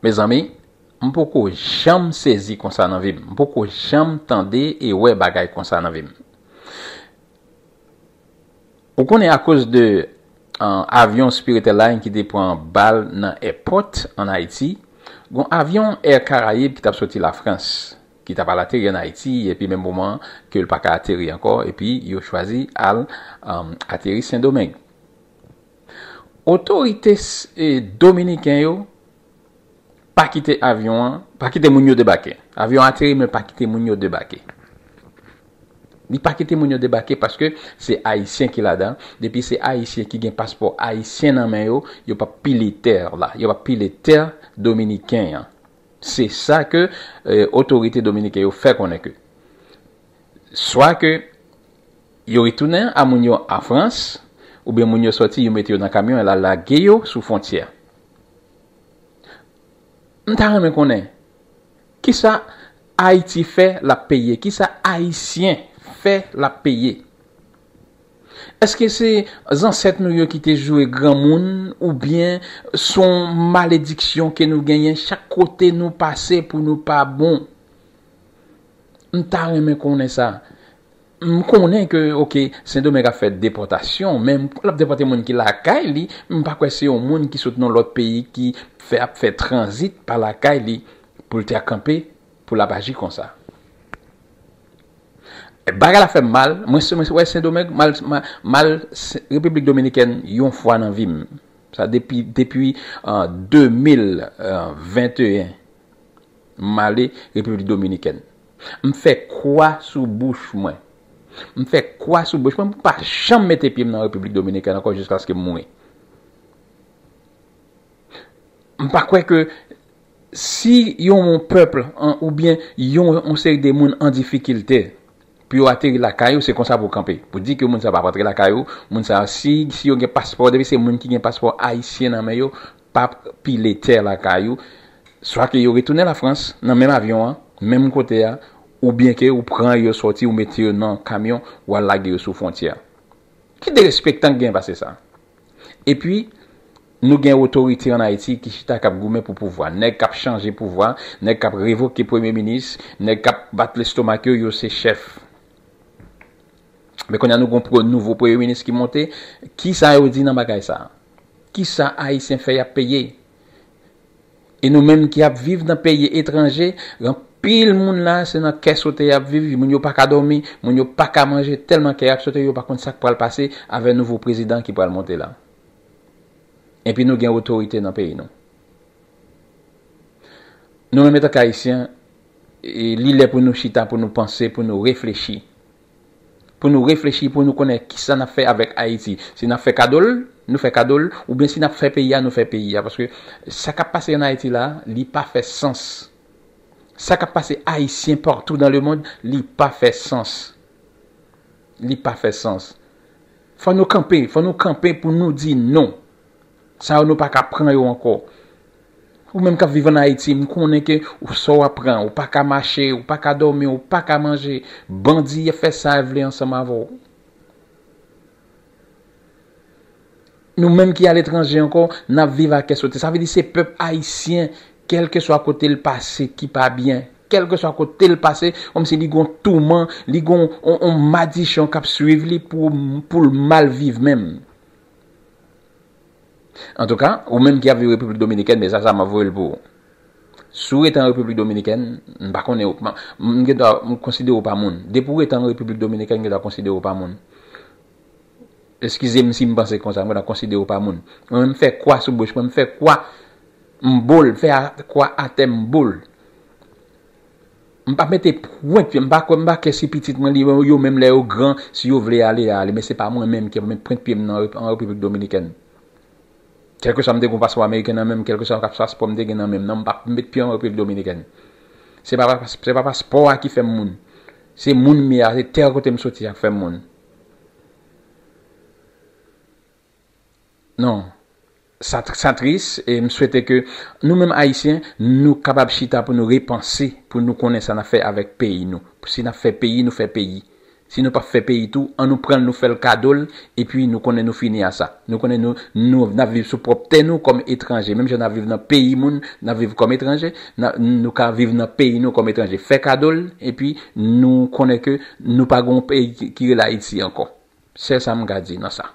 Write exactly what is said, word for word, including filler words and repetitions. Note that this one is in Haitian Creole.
Mezanmi, m poko janm sezi konsa nan vi m. M poko janm tande e wè bagay konsa nan vi m. Ou konnen akoz de, uh, avyon Spirit Airlines ki te pran bal nan èpòt ann Ayiti, gon avyon Air Caraïbes ki t ap soti Lafrans, ki t ap al ateri ann Ayiti, epi menm moman ke l pa ka ateri ankò, epi yo chwazi al, um, ateri Sendomeng. Otorite s-, e, dominiken yo pa kite avyon an, pa kite moun yo debake. Avyon an ateri, men pa kite moun yo debake. Li pa kite moun yo debake paske se Ayisyen ki ladan. Depi se Ayisyen ki gen paspò ayisyen nan men yo, yo p ap pile tè la. Yo p ap pile tè dominiken an. Se sa ke, e, otorite dominiken yo fè konnen ke swa ke yo retounen a moun yo a Frans, oubyen moun yo sòti, yo mete yo nan kamyon, e la lage yo sou fwontyè. M ta renmen konnen, kisa Ayiti fè l ap peye? Kisa Ayisyen fè l ap peye? Èske se zansèt nou yo ki te joure granmoun, oubyen se yon malediksyon ke nou genyen chak kote nou pase pou nou pa bon? M ta renmen konnen sa. M konnen ke, oke, Sendomeng ap fè depòtasyon, men l ap depòte moun ki lakay li. M pa kwè se yon moun ki sot nan lòt peyi ki fè, ap fè tranzit pa lakay li pou l te kanpe, pou l ap aji konsa. Bagay la fè m mal. Mwen, mwen wè Sendomeng, mal, mal, mal, Repiblik Dominikèn yon fwa nan vi m. Sa depi, depi, an de mil venteyen. M ale Repiblik Dominikèn. M fè kwa sou bouch mwen. M fè kwa sou bouch mwen pou m pa janm mete pye m nan Repiblik Dominikèn ankò jiskaske m mouri. M pa kwè ke si yon pèp, an, oubyen yon, yon seri de moun an difikilte, pou yo ateri lakay ou, se konsa pou w kanpe. Pou di ke moun sa p ap antre lakay ou, moun sa, si, si yo gen paspò, depi se moun ki gen paspò ayisyen nan men yo, p ap pile tè lakay ou. Swa ke yo retounen Lafrans, nan menm avyon an, menm kote a, oubyen ke ou pran yo sòti, ou mete yo nan kamyon, ou al lage yo sou fwontyè. Ki derespektan k gen pase sa? Epi, nou gen otorite ann Ayiti ki chita k ap goumen pou pouvwa, nèg k ap chanje pouvwa, nèg k ap revoke premye minis, nèg k ap bat lestomak yo, yo se chèf. Men kounye a nou gon pro-, nouvo premye minis ki monte, kisa yo di nan bagay sa? Kisa Ayisyen fè y ap peye? E nou menm ki ap viv nan peyi etranje, anpil moun la, se nan kè sote y ap viv, moun yo pa ka dòmi, moun yo pa ka manje, tèlman kè y ap sote, yo pa konn sa k pral pase avè nouvo prezidan ki pral monte la. Epi nou gen otorite nan peyi nou. Nou menm, antanke Ayisyen, e, li lè pou nou chita, pou nou panse, pou nou reflechi. Pou nou reflechi, pou nou konnen kisa n ap fè avèk Ayiti. Si n ap fè kado l, nou fè kado l, oubyen si n ap fè peyi a, nou fè peyi a. Paske sa k ap pase ann Ayiti la, li pa fè sans. Sa k ap pase Ayisyen partou dans le monde, li pa fè sans. Li pa fè sans. Fò nou kanpe, fò nou kanpe pou nou di non. Sa yo nou pa ka pran yo ankò. Ou menm k ap viv ann Ayiti, m konnen ke ou sa w ap pran, ou pa ka mache, ou pa ka dòmi, ou pa ka manje. Bandi ap fè sa y vle ansanm avè w. Nou menm ki aletranje ankò, n ap viv ak kè sote. Sa vle di se pèp ayisyen, kèlkeswa kote l pase, ki pa byen. Kèlkeswa kote l pase, kòmsi li gon touman, li gon on, on madichon k ap swiv li pou, pou l mal viv menm. Antouka, ou menm ki ap viv Repiblik Dominikèn, mesaj sa m ap voye l pou ou. Si w rete an Repiblik Dominikèn, m pa konnen ou, m, m gen dwa, m konsidere w pa moun. Depi w rete an Repiblik Dominikèn, m gen dwa konsidere w pa moun. Eskize m si m panse konsa, m gen dwa konsidere w pa moun. Mwen menm, m fè kwa sou bouch mwen, m fè kwa, m bo l, fè a, kwa atè, m bo l. M pa mete pwent pye m, m pa kwè, m pa kwè si pitit mwen li, yo menm lè yo gran, si yo vle ale, y a ale. Men se pa mwen menm ki ap met pwent pye m nan rep-, an Repiblik Dominikèn. Kèlkeswa m te gen yon paspò ameriken nan men m, kèlkeswa paspò m te gen nan men m nan, m p ap met pye an Repiblik Dominikèn. Se pa, se pa paspò a ki fè m moun. Se moun m ye a, se tè kote m soti a k fè m moun. Non. Sa, sa tris, e m swete ke nou menm Ayisyen, nou kapab chita pou nou repanse, pou nou konnen sa n ap fè avèk peyi nou. Si n ap fè peyi, nou fè peyi. Si nou pa fè peyi tou, an nou pran l, nou fè l kado l, epi nou konnen nou fini a sa. Nou konnen nou, nou, n ap viv sou pwòp tè nou kòm etranje. Menm jan n ap viv nan peyi moun, n ap viv kòm etranje, n ap, nou ka viv nan peyi nou kòm etranje. Fè kado l, epi nou konnen ke nou pa gen yon peyi ki, ki rele Ayiti ankò. Sèl sa m ka di nan sa.